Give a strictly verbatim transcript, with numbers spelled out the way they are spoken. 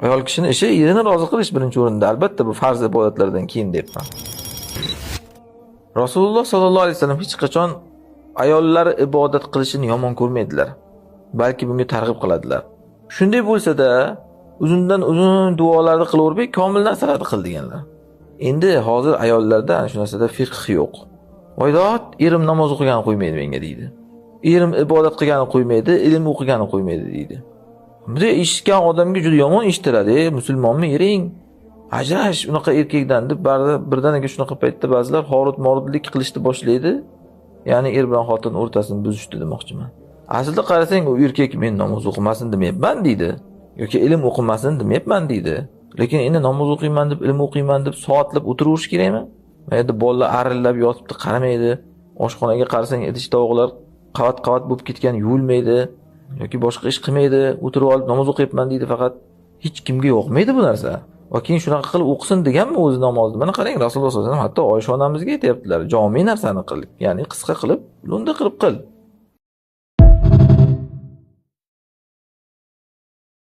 Ayol kishini ishi erini rozi qilish birinchi o'rinda, albatta, bu farz ibodatlardan keyin deyapman. Rasululloh sollallohu alayhi vasallam hech qachon ayollar ibodat qilishini yomon ko'rmaydilar, balki bunga targ'ib qiladilar. Shunday bo'lsa-da, uzundan uzun duolarni qilavermay, komil narsalarni qil deganlar. Endi hozir ayollarda ana shu narsada fiqh yo'q. "Voy dod, erim namoz o'qigani qo'ymaydi menga", deydi. "Erim ibodat qilgani qo'ymaydi, ilm o'qigani qo'ymaydi", deydi. Bunday eshitgan odamga juda yomon eshitiladi: "Ey, musulmonmi ering? Ajrash unaqa erkakdan", deb ba'zi, birdaniga shunaqa paytda ba'zilar horut-morutlik qilishni boshlaydi. Ya'ni er bilan xotin o'rtasini buzishdi demoqchiman. Aslida qarasang, u erkak "men namoz o'qimasin demayapman" deydi yoki "ilm o'qimasin demayapman" deydi. Lekin endi "namoz o'qiyman deb, ilm o'qiyman deb" soatlab o'tiraverish kerakmi? Mana endi bolalar arillab yotibdi, qaramaydi. Oshxonaga qarasang, idish tovoqlar qavat-qavat bo'lib ketgan, yuvilmaydi. Yoki boshqa ish qilmaydi, o'tirib olib "namoz o'qiyapman" deydi faqat. Hech kimga yoqmaydi bu narsa. Va keyin shunaqa qilib o'qisin deganmi o'zi namozni? Mana qarang, Rasululloh sollallohu alayhi vasallam hatto Oysha onamizga aytyaptilar: "Jomiy narsani qil, ya'ni qisqa qilib, lo'nda qilib qil".